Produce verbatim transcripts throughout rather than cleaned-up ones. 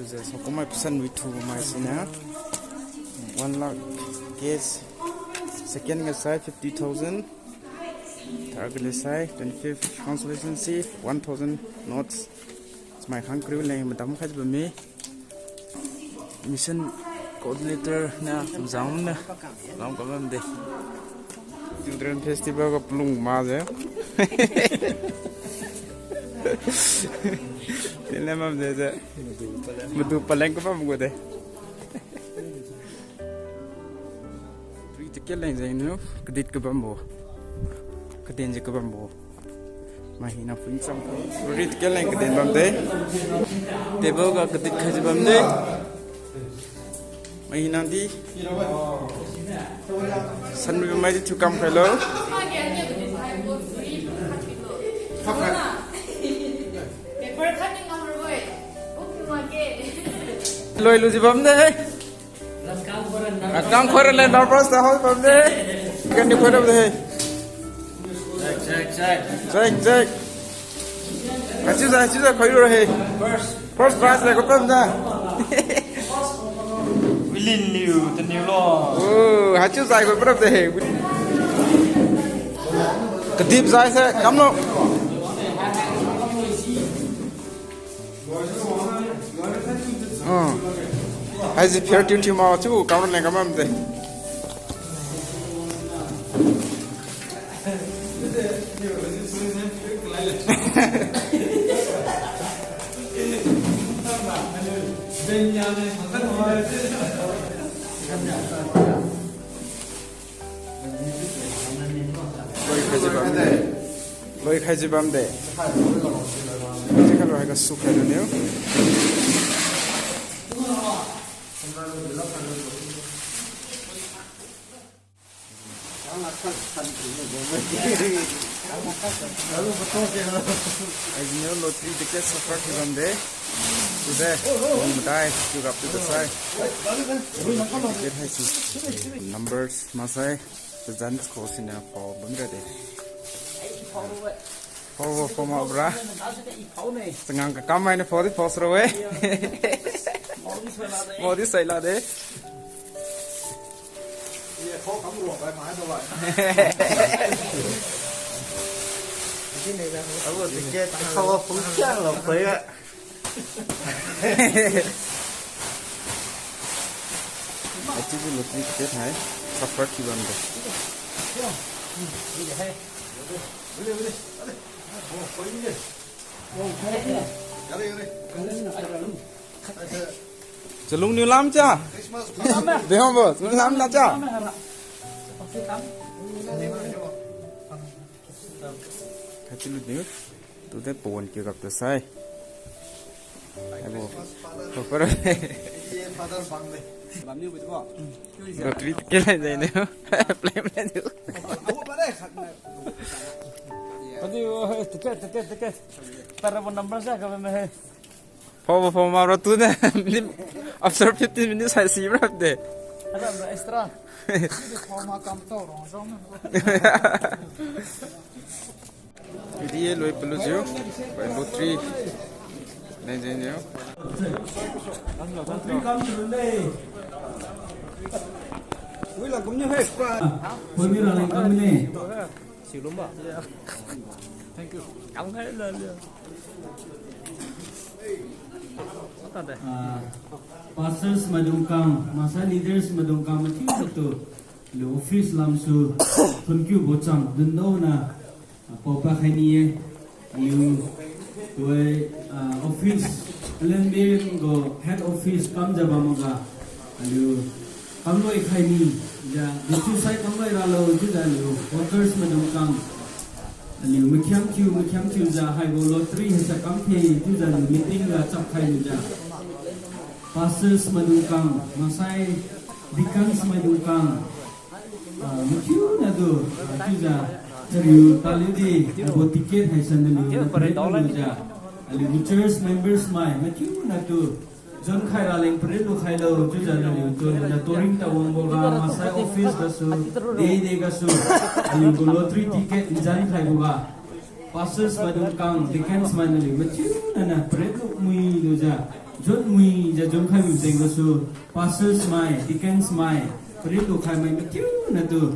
Saokumai pasan withdrawmai siniu one lakh cash. Second ga sai fifty thousand. Third ga le sai twenty-fifth consolation si one thousand notes. Chamai khang kariu leng madam khat bamme. Mission coordinator na zangna lam kabam de. Children Festival ga palung ma je. Tile mam de je. Madu paleng kabam gu de. Free ticket leng jengniu, kadit kabambo. Kaden ji kabambo. Mai hina pun cham. Free ticket leng kaden bamde. Table ga kadit khai ji bamde. Mai hina di. San wi mai di thiu kam khailo. Loi lu ji bamde. Akang khoi raleng nervous ta hoi bamde. Kani khoi raleng. Check, check, check. Check, check. Hachiu jai, hachiu jai khoi lu he. First prize le ko pam da. Wilin liu, taniu lo. Oh, hachiu jai khoi pam de he. Kadip jai se, kam lo. Ah. Haisi fair tune thiu ma chiu kam raleng kam bamde. Loi khai ji bamde. Loi khai ji bamde. Sikhalo haiga sukhai luniu. Ainiu lottery ticket suffer thiu bamde. Tude, wang madai, thiu gap tu tasai. Ticket haisi. Numbers masai. Tazan ko siniu pao bamra de. Pao, pao, pao ma bra. Changang kakam mainiu pao di pao sura we. Pao di saila de. Abo ticket khao phung kiang lo khoi ga. Achiujiu lottery ticket hai suffer thiu bamde. Chalungniu lam cha? Dehombo, chalungniu lam la cha? Khatiliu niu. Tude pawan kiu gap tasai. Abo. Proper. Lottery ticket lai jai niu. Play play niu. Adi, oh, ticket, ticket, ticket. Tarabo number sa ka me he. Pao, pao, pao, ma bro, tune. After fifteen minutes, hai si bro de. Ada extra. Pao ma kam tao rong zong. Video loi palujiu. Bai lottery. Nai jai niu. Pui mi raleng kam ne. Silumba. Thank you. Kam khai la le. Ah, pastors maidung kang, maksai leaders maidung kang mathiu tu, aliu office lamsu, thonkiu bocham, dundona, ah, paopa khai ni-e, aliu, tuai, ah, office, L N B M gu head office kamjiu bamga, aliu, kamloi khai ni, jiu, dechiusai kamloi ralo, chiujiu aliu, workers maidung kang, aliu makhiam thiu, makhiam thiujiu, haibo lottery haisa kamkhe, chiujiu aliu meeting ga chapkhai lujiu. Pastors maidung kang, maksai deacons maidung kang, ah, mathiuna tu, ah, chiujiu, chariu taliu di, abo ticket haisa naliu, naliu, aliu church members mai, mathiuna tu, jonkhai raleng paren lukhailo, chiujiu naliu tu, na touring tawangboga, maksai office gasu, de de gasu, aliu gu lottery ticket njan khaiboga. Pastors maidung kang, deacons mai naliu, mathiuna na paren lukmui lujiu. Jun mui ja jun khai mi jeng gasu, pastors mai, deacons mai, pariu lukhai mai mathiu natu.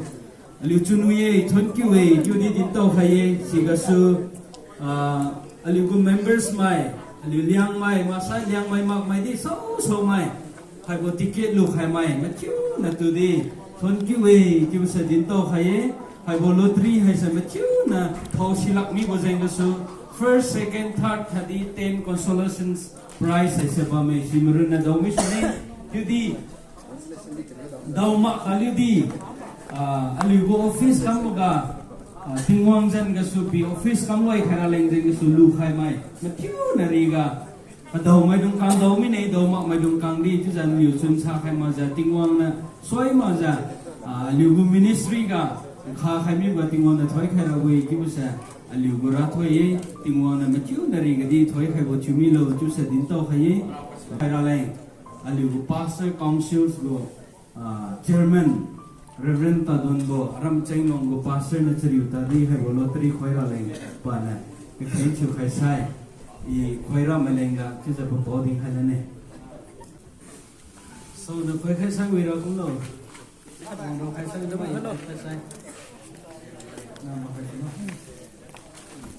Aliu chunwi-e, thank you-e, chiudi dintao khai-e, sigasu, ah, aliu gu members mai, aliu Liangmai, maksai Liangmai makmai di, sao, sao mai. Haibo ticket lukhai mai, mathiu natu di, thank you-e, chiubo se dintao khai-e, haibo lottery haise mathiu na, thao silak mibo jeng gasu, first, second, third, khatdi ten consolations prize haise bamme, si marun na dao mi sune, chiudi, dao mak kaliu di, ah, aliu gu office kam ga, ah, Tingwang jan gasu pi office kam loi khai raleng jeng gasu lukhai mai. Mathiu na riga, kadao maidung kang dao mine, dao mak maidung kang di, chiujiu aliu chun sa khai makjiu Tingwang na, soi makjiu, ah, aliu gu ministry ga, kha khai mibo Tingwang na thoi khai rabo-e, chiubo se, aliu gu rathoi-e, Tingwang na mathiu na riga di thoi khaibo thiu milo, chiubo se dintao khai-e, khai raleng. Aliu gu Pastor Councils gu, ah, Chairman, Reverend Tadonbo, aram Chenglong gu Pastor na chariu tadi haibo lottery khoi raleng, paniu, kakheng thiu khai sai, i khoi ra maleng ga, chiujiu papao ding khai lane. So, na khoi khai sai wira kumlo.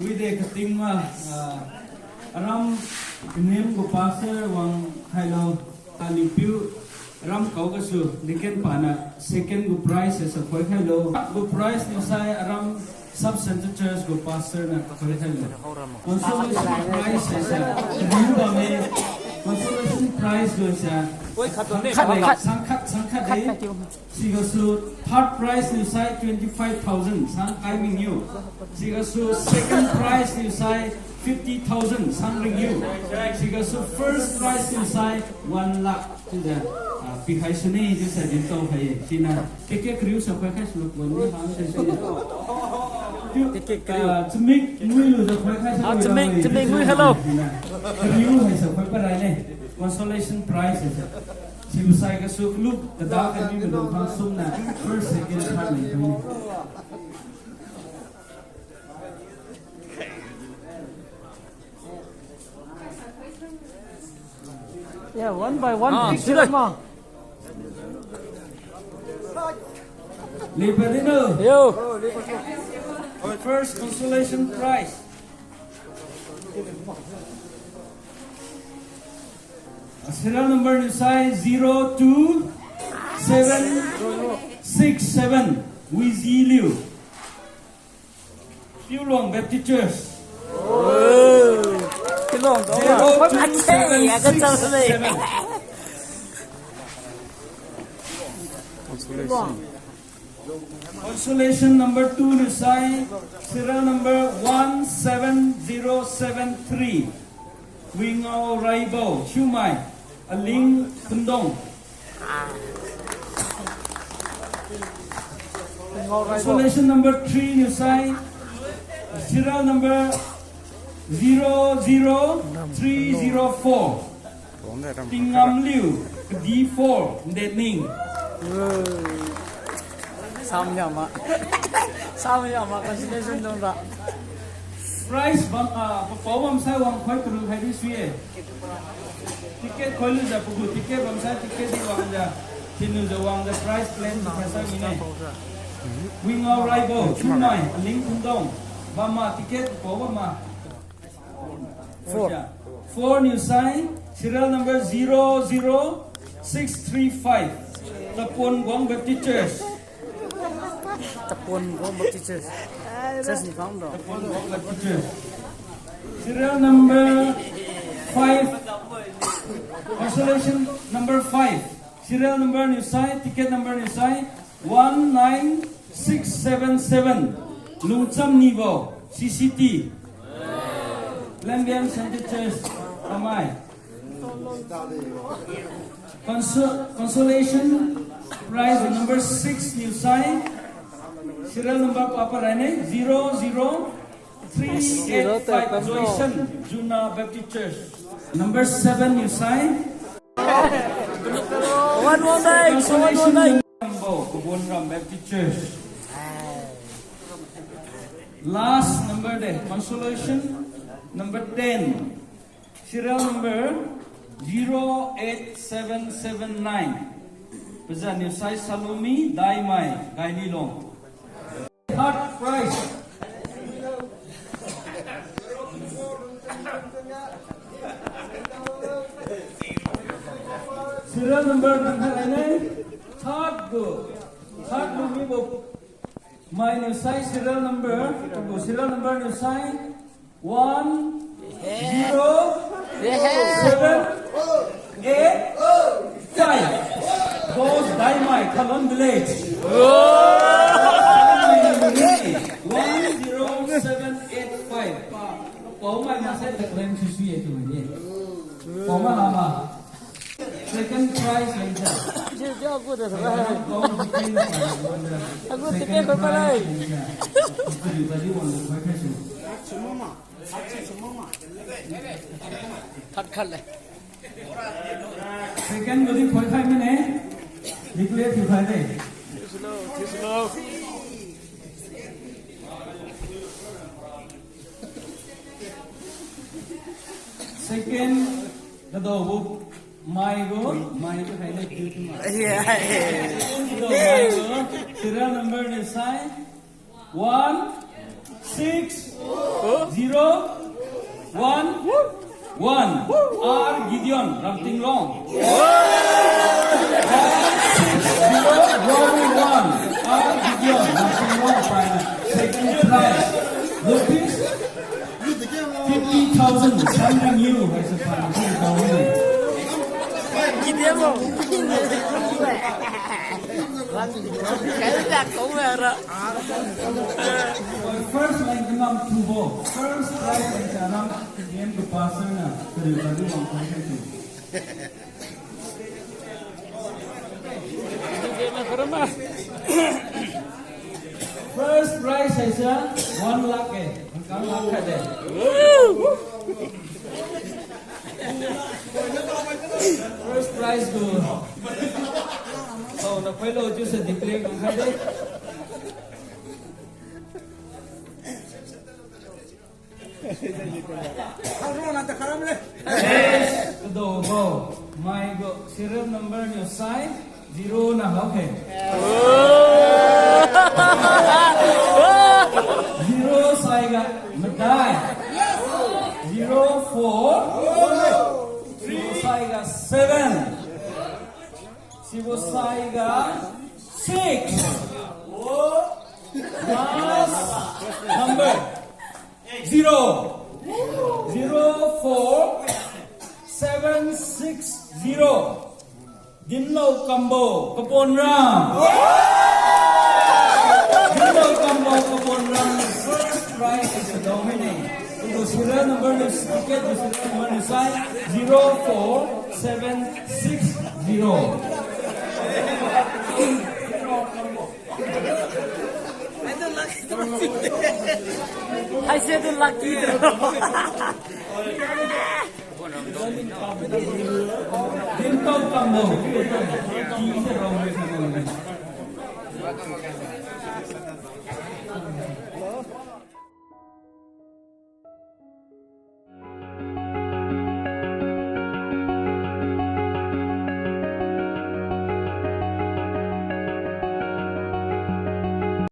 Wide kating ma, ah, aram Kanem gu pastor wang khailo, aliu piu aram kau gasu, deacon paniu second gu prize haise khoi khailo. Gu prize niu sai aram Sub Centre Church gu pastor niu khoi khailo. Consolation prize haise, riu bamme, consolation prize gu se, sangkhat, sangkhat de. Sigasu third prize niu sai twenty-five thousand sang kai mingniu. Sigasu second prize niu sai fifty thousand sang ringniu. Sigasu first prize niu sai one lakh. Chiujiu, ah, pikhai sune chiusa dintao khai-e. Siniu ticket kariu sa khoi khai sulu pon ni hang sai sune. Chiu, ah, chamik ngui lujiu khoi khai sa, chamik ngui, hello. Kariu haise khoi parai ne. Consolation prize haise. Sibo sai gasu kalu kada kami maidung khangsum niu first, second, third leng kami. Yeah, one by one, ah, picture sure ma. Lipadino. Yo. First consolation prize. Serial number niu sai zero two seven six seven, Wizi Liu. Piulong Baptist Church. Oh. Piulong dong. Zero two seven six seven. Consolation. Consolation number two niu sai, serial number one seven zero seven three. Wingao Raibo, Siumai, Aling Pundong. Consolation number three niu sai, serial number zero zero three zero four. Tingam Liu, D four, Dening. Sam yama. Sam yama, consolation dong ra. Prize bam, ah, papao bam sai wang khoi karu hai di sui-e. Ticket khoi lujiu pagu ticket bam sai ticket di wangjiu. Thinlujiu wangjiu prize plan khai sai mine. Wingao Raibo, Siumai, Aling Pundong. Bam ma ticket papao bam ma. Four. Four niu sai, serial number zero zero six three five. Tapuan Guang Baptist Church. Tapuan Guang Baptist Church. Church ni faham dong. Tapuan Guang Baptist Church. Serial number five. Consolation number five. Serial number niu sai, ticket number niu sai, one nine six seven seven, Lungcham Nibo, C C T, Lambian Centre Church, Amai. Conso-, consolation prize number six niu sai, serial number papa raine, zero zero three eight five, Joyson, Juna Baptist Church. Number seven niu sai, One, one, nine, one, one, nine. Last number de, consolation number ten. Serial number Zero eight seven seven nine. Pazan niu sai Salome Daimai, Gaililong. Third prize. Serial number number nine. Third gu. Third gu mibo. Mai niu sai serial number. Gu serial number niu sai. One, zero, seven, eight, five. Boss Daimai, Khalon Village. One zero seven eight five. Paomai masai tak rem susu ye tu ye. Paomai lama. Second prize hai sa. Agu ticket ko palai. Khat khat le. Second body khoi khai mine. Declare thiu khai de. Second, kadaobo mai gu, mai gu hai le, tiu tiu mai. Yeah. Kadaobo mai gu, serial number ni sai, one six zero one one. R Gideon, Ramtinglong. One six zero one one. R Gideon, Ramtinglong, paina. Second prize, rupees fifty thousand, Sangri New, hai se pan, fifty thousand. First line kanam thubo, first prize line kanam, T M ko pastor na, kari kari wang kai kai tu. First prize haise one lakh eh. Hangkang lakh khat eh. First prize tu. Oh, na phailo chiuse declare kang khai de. Yes, kadaobo mai gu serial number niu sai zero na hao khe. Zero saiga madai. Zero four. Zero saiga seven. Sibo saiga six. Last number. Zero. Zero four seven six zero. Dinlo Kambo, Kaponram. Dinlo Kambo, Kaponram, first prize is a domine. Ito serial number ni, ticket tu serial number ni sai zero four seven six zero. Haise tu lucky draw. Dinlo Kambo.